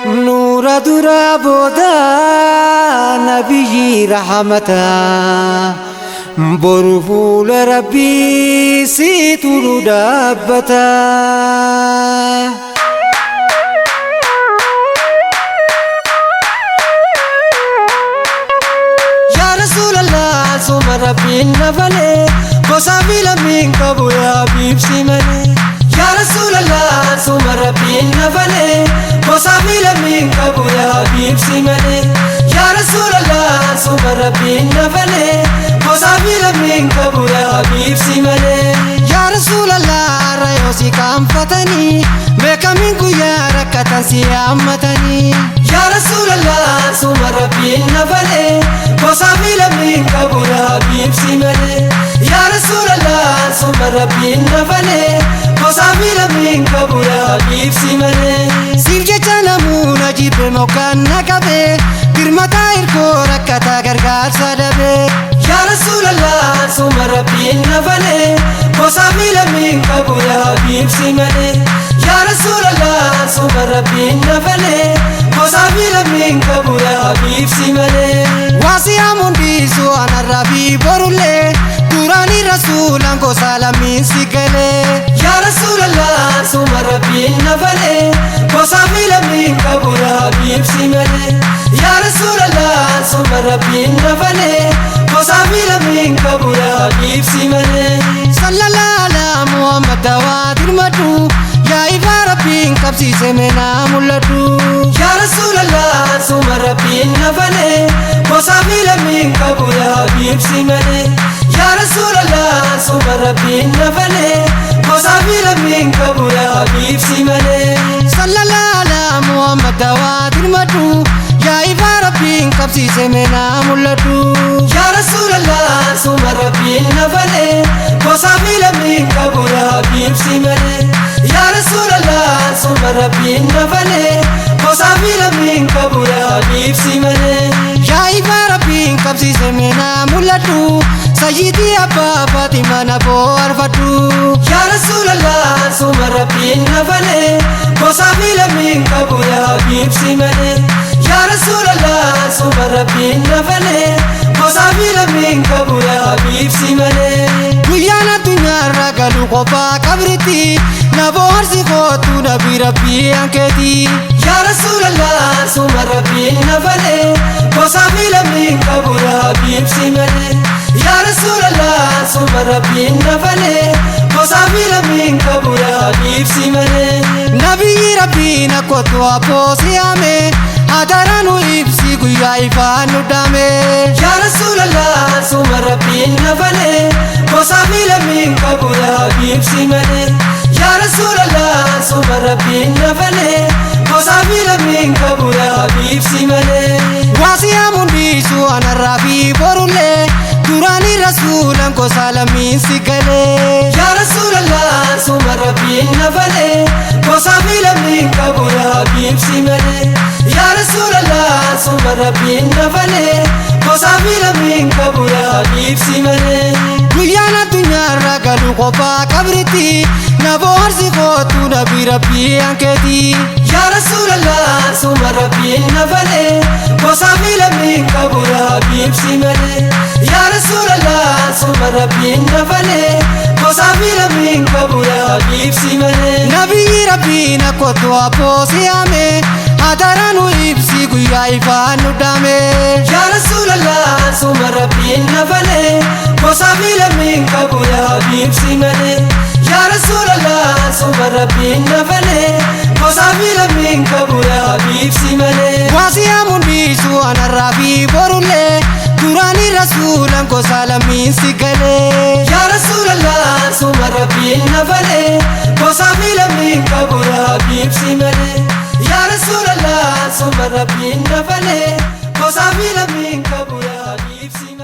Nuura dura booda nabiyyi rahmataa boru fuula rabbii siitu nu dhaabbata. Yaa Rasuulallah suma rabbiin na falee gosaa fi lammiin qabu yaa biibsi malee. Yaa Rasuulallah suma rabbiin na falee gosaa fi lammiin qabu yaa biibsi malee. Yaa Rasuulallah suma rabbiin na falee gosaa fi lammiin qabu yaa biibsi malee. Yaa Rasuulallah rayoo si kaanfatanii beekamiin guyyaa rakkatan si yaammatanii. Yaa Rasuulallah suma rabbiin na falee gosaa fi lammiin qabu yaa biibsi malee. Yaa Rasuulallah suma rabbiin na falee gosaa fi lammiin qabu yaa biibsi malee. Siif jecha namuuna jibbe mokaan na qabee birmataa hirkoo rakkataa gargaarsa dhabee. Yaa Rasuulallah suma rabbiin na falee gosaa fi lammiin qabu yaa biibsi malee. Yaa Rasuulallah suma rabbiin na falee gosaa fi lammiin qabu yaa biibsi malee. Waasiyaa mundiisu anarraa fi borullee duraanii rasuulaan gosa lammiin si galee. Yaa Rasuulallah suma rabbiin na falee gosaa fi lammiin qabu yaa biibsi malee. Yaa Rasuulallah suma rabbiin na falee gosaa fi lammiin qabu yaa biibsi malee. Sallallahu alaa Muhammad dawaa dirmadhu yaa ifaa rabbiin qabsiise meenaa mul'adhu. Yaa Rasuulallah suma rabbiin na falee gosaa fi lammiin qabu yaa biibsi malee. Yaa Rasuulallah suma rabbiin na falee gosaa fi lammiin qabu yaa biibsi malee. Sallallahu alaa Muhammad dawaa dirmadhu yaa ifaa rabbiin qabsiise meenaa mul'adhu. Yaa Rasuulallah suma rabbiin na falee gosaa fi lammiin qabu yaa biibsi malee. Yaa Rasuulallah suma rabbiin na falee gosaa fi lammiin qabu yaa biibsi malee. Yaa ifaa rabbiin qabsiise meenaa mul'adhu sayyidii abbaa Faatima na bohaarfadhu. Yaa Rasuulallah suma rabbiin na falee gosaa fi lammiin qabu yaa biibsi malee. Yaa Rasuulallah suma rabbiin na falee gosaa fi lammiin qabu yaa biibsi malee. Guyyaan addunyaarra galu qophaa qabritti na bohaarsi kootu nabi rabbii hankeeti. Yaa Rasuulallah suma rabbiin na falee gosaa fi lammiin qabu yaa biibsi malee. Yaa Rasuulallah suma rabbiin na falee gosaa fi lammiin qabu yaa biibsi malee. Nabiyyi rabbiin akkootu abboo si'ame hadara nu ibsi guyyaa ifaan nu dhaame. Yaa Rasuulallah suma rabbiin na falee gosaa fi lammiin qabu yaa biibsi malee. Yaa Rasuulallah suma rabbiin na falee gosaa fi lammiin qabu yaa biibsi malee. Waasiyaa mundiisu anarraa fi borullee duraanii rasuulaan gosa lammiin si galee. Yaa Rasuulallah suma rabbiin na falee gosaa fi lammiin qabu yaa biibsi malee. Yaa Rasuulallah suma rabbiin na falee gosaa fi lammiin qabu yaa biibsi malee. Guyyaan addunyaarra galu qophaa qabritti na bohaarsi kootu nabi rabbii hankeeti. Yaa Rasuulallah suma rabbiin na falee gosaa fi lammiin qabu yaa biibsi malee. Yaa Rasuulallah suma rabbiin na falee gosaa fi lammiin qabu yaa biibsi malee. Nabiyyi rabbiin akkootu abboo si'ame hadara nu ibsi guyyaa ifaan nu dhaame. Yaa Rasuulallah suma rabbiin na falee gosaa fi lammiin qabu yaa biibsi malee. Yaa Rasuulallah suma rabbiin na falee gosaa fi lammiin qabu yaa biibsi malee. Waasiyaa mundiisu anarraa fi borullee duraanii rasuulaan gosa lammiin si galee. Yaa Rasuulallah suma rabbiin na falee gosaa fi lammiin qabu yaa biibsi malee. Yaa Rasuulallah suma rabbiin na falee gosaa fi lammiin qabu yaa biibsi.